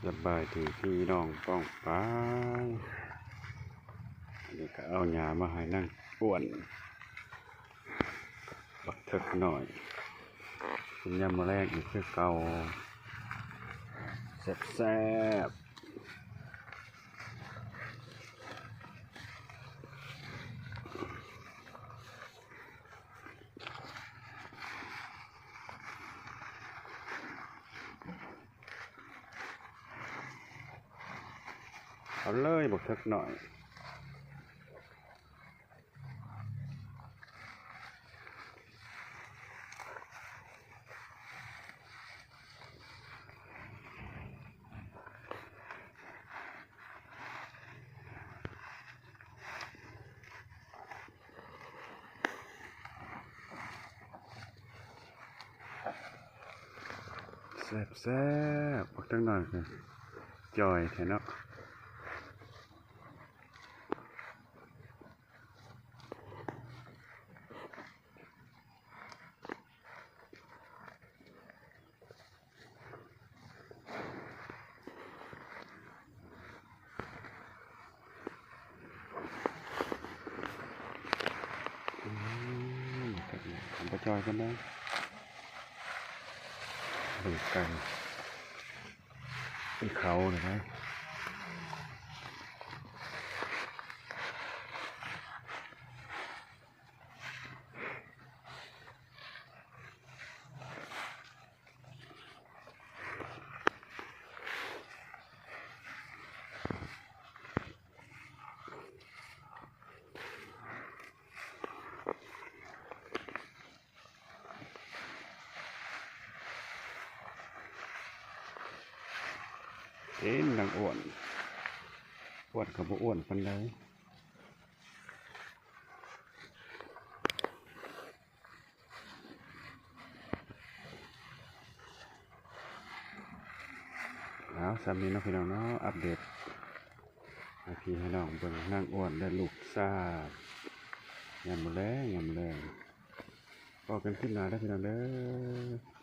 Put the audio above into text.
ສະບາຍດີພີ່ນ້ອງປ້ອງປາຍ ອັນນີ້ກໍເອົາຫຍ້າມາໃຫ້ນາງອ້ວນ ບັກເຖິກນ້ອຍ ກິນຍາມມື້ແລງອີກຄືເກົ່າ ແຊບໆ. ເອົາເລີຍ ບັກເຖິກນ້ອຍ. ແຊບໆ ບັກເຖິກນ້ອຍກໍຈ່ອຍແທ້ເນາະ. ອືມ ບໍ່ຈ່ອຍປານໃດ ເບິ່ງໄກ່ ເປັນເຂົານີ້ນະ. ເຫັນນາງອ້ວນ ອ້ວນກໍບໍ່ອ້ວນປານໃດ. ເອົາ ສ່ຳນີ້ເນາະພີ່ນ້ອງເນາະ ອັບເດດໃຫ້ພີ່ໃຫ້ນ້ອງເບິ່ງ ນາງອ້ວນ ແລະ ລູກຊາຍ ຍາມມື້ແລງ ຍາມມື້ແລງ ພໍ້ກັນຄລິບໜ້າເດີພີ່ນ້ອງເດີ.